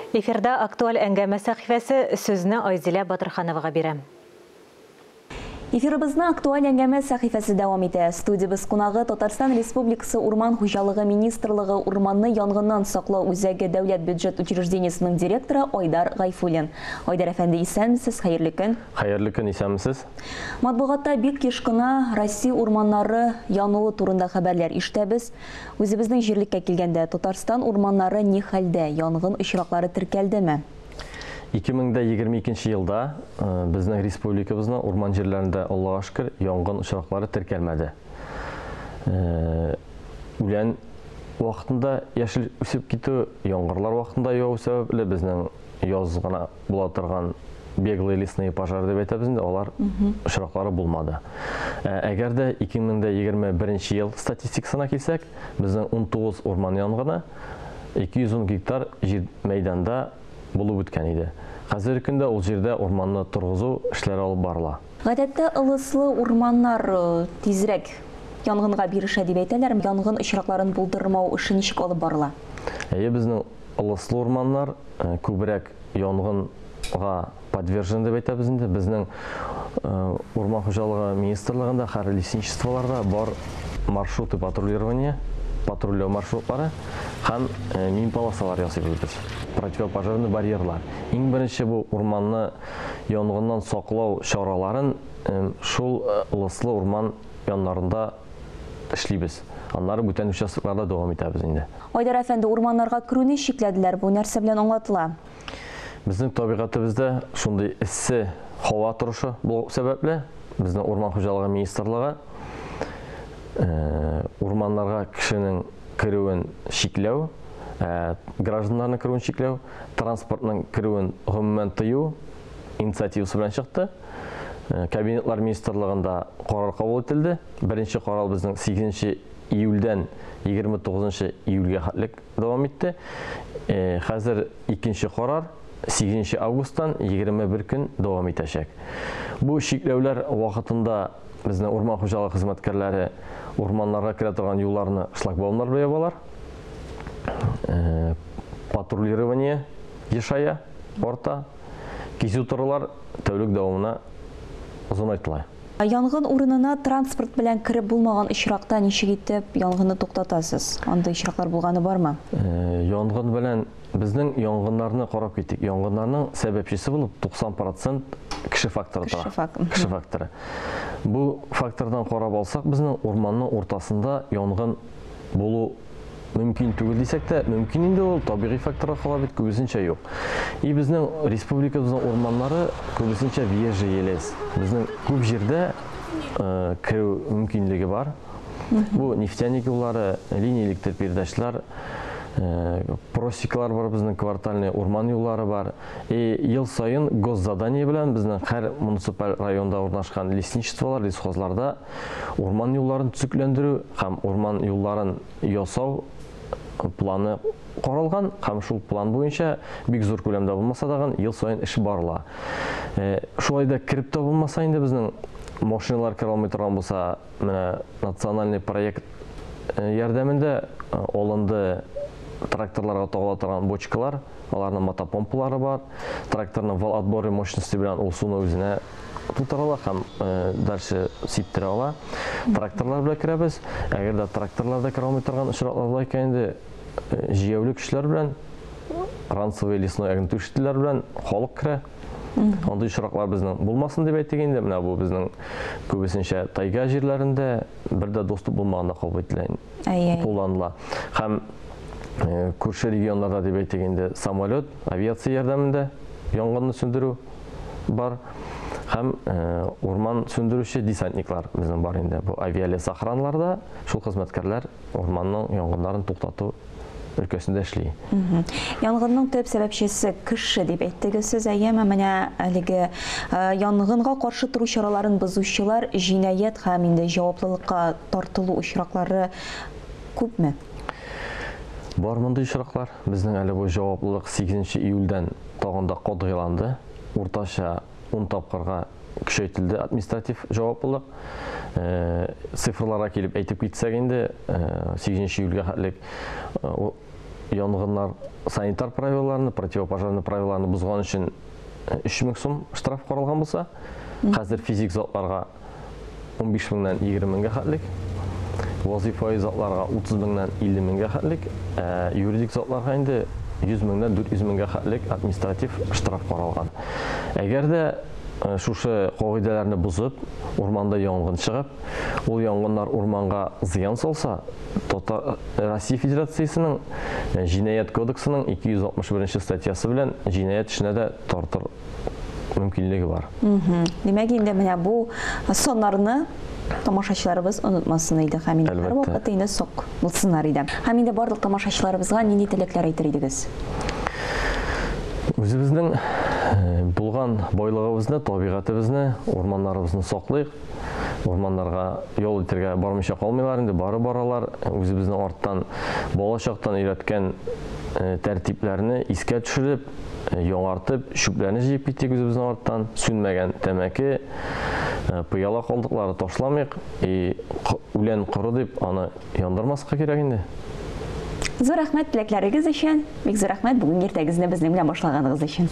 Эфирда актуаль әңгәмә сәхифәсе, сүзне Айзилә Батырхановага бирәм. Эфирыбызны актуаль әңгәмә сәхифәсе дәвам итә. Студиябез кунагы Татарстан Республикасы Урман хуҗалыгы министрлыгы Урманны янгыннан саклау үзәге дәүләт бюджет учреждениесенең директоры Айдар Гайфуллин. Айдар әфәнде, исәнмесез, хәерле көн. Хәерле көн, исәнмесез. Матбугатта бик еш кына Россия урманнары януы турында хәбәрләр ишетәбез. Үзебезнең җирлеккә килгәндә, Татарстан урманнары ни хәлдә, янгын очраклары теркәлдеме? 2022 елда безнең республикабызның урман җирләрендә, Аллага шөкер, янгын очраклары теркәлмәде. Үлән вакытында яшел үсеп китү, яңгырлар вакытында яву сәбәпле безнең яз гына була торган беглые лесные пожары дип әйтәбез инде, алар очраклары булмады. Әгәр дә 2021 ел статистикасына килсәк, безнең 19 урман янгыны 210 гектар җир мәйданда булып үткән иде. Хәзерге көндә ул җирдә урманны торгызу эшләре алып барыла. Гадәттә ылыслы урманнар тизрәк янгынга бирешә дип әйтәләр. Янгын очракларын булдырмау эше ничек алып барыла? Әйе, безнең ылыслы урманнар күбрәк янгынга подвержен дип әйтәбез инде. Безнең Урман хуҗалыгы министрлыгында һәр лесничестволарда бар маршруты патрулирования, патрульләү маршрутлары һәм мин полосалар ясыйбыз без. Противопожарный барьерлар. Иң беренче бу урманны янгыннан саклау чараларын шул ылыслы урман яннарында эшлибез. Аннары бүтән участокларда дәвам итәбез инде. Айдар әфәнде, урманнарга керүне чикләделәр. Бу нәрсә белән аңлатыла? Безнең табигатебездә шундый эссе һава торышы булу сәбәпле, безнең Урман хуҗалыгы министрлыгы урманнарга кешенең керүен чикләү, гражданнарның керүен чикләү, транспортның керүен гомумән тыю инициативасы белән чыкты. Кабинетлар министрлыгында карар кабул ителде. Беренче карар безнең 8 июльдән 29 июльгә хәтлек дәвам итте. Хәзер икенче карар 8 августтан 21 көн дәвам итәчәк. Бу чикләүләр вакытында безнең урман хуҗалыгы хезмәткәрләре урманнарга керә торган юлларны шлагбаумнар белән ябалар. Патрулирование ешая, арта. Кисү торулар тәүлек дәвамына озынайтыла. Янгын урынына транспорт белән кереп булмаган очракта ничек итеп янгынны туктатасыз? Андый очраклар булганы бармы? Янгын белән безнең янгыннарны карап киттек. Янгыннарның сәбәпчесе булып 90% кеше факторы тора. Кеше факторы. Бу фактордан карап алсак, безнең урманның уртасында янгын булу мөмкин түгел дисәк тә, мөмкин инде ул, табигый факторга кала бит, күбесенчә юк. И безнең республикабызның урманнары күбесенчә въезжий лес. Безнең күп җирдә керү мөмкинлеге бар. Бу нефтяник юллары, линия электр передачлар, просеклар бар, безнең квартальный урман юллары бар. И ел саен госзадание белән безнең һәр муниципаль районда урнашкан лесничестволар, лесхозларда урман юлларын төзекләндерү һәм урман юлларын ясау планы каралган һәм шул план буенча бик зур күләмдә булмаса да ел саен эш барыла. Шулай да кереп тә булмаса инде безнең машиналар керә алмый торган булса, менә национальный проект ярдәмендә алынды тракторларга тагыла торган бочкалар, аларның мотопомпалары бар. Тракторның вал отборы мощности белән ул суны үзенә тутыра ала һәм дальше сиптерә ала. Тракторлар белән керәбез. Әгәр дә тракторлар да керә алмый торган очраклар була икән инде, җәяүле кешеләр белән, ранцевый лесной огнетушительләр белән халык керә. Андый очраклар безнең булмасын дип әйтик инде. Менә бу безнең күбесенчә тайга җирләрендә бер дә доступ булмаганда кабул ителә, кулланыла. Һәм күрше регионнарда дип әйтик инде, самолет, авиация ярдәмендә янгынны сүндерү бар. Һәм урман сүндерүче десантниклар безнең бар инде. Бу авиалесохранларда шул хезмәткәрләр урманның янгыннарын туктату өлкәсендә эшли. Янгынның төп сәбәпчесе кеше дип әйттегез сез, әйеме? Менә әлеге янгынга каршы тору чараларын бозучылар җинаять һәм инде җаваплылыкка тартылу очраклары күпме? Бар мондый очраклар. Безнең әле бу җаваплылык 8 июльдән тагын да катгыйланды. Уртача 10 тапкырга көчәйтелде административ җаваплылык. Цифрларга килеп әйтеп китсәк инде, 8 июльгә хәтлек янгыннар санитар правилаларны, противопожарный правилаларны бозган өчен 3000 сум штраф каралган булса, хәзер физик затларга 15 меңнән 20 меңгә хәтлек, вазифаи затларга 30 меңнән 50 меңгә хәтлек, юридик затларга инде 100 меңнән 400 меңгә хәтлек административ штраф каралган. Әгәр дә шушы кагыйдәләрне бозып, урманда янгын чыгып, ул янгыннар урманга зыян салса, Россия Федерациясенең Җинаять кодексының 261 статьясы белән җинаять эшенә дә тартыр мөмкинлеге бар. Димәк, инде менә бу саннарны тамашачыларыбыз онытмасын иде һәм инде һәрвакыт инде сак булсыннар иде. Һәм инде барлык тамашачыларыбызга нинди теләкләр әйтер идегез? Үзебезнең булган байлыгыбызны, табигатебезне, урманнарыбызны саклыйк. Урманнарга ял итәргә бармыйча калмыйлар инде, бары баралар. Үзебезнең арттан балачактан өйрәткән тәртипләрне искә төшереп, яңартып, чүпләрне җыеп китик үзебезнең арттан. Сүнмәгән тәмәке, пыяла калдыклары ташламыйк. И үлән коры дип аны яндырмаска кирәк инде. Зур рәхмәт теләкләрегез өчен. Бик зур рәхмәт бүген иртәгезне безнең белән башлаганыгыз өчен.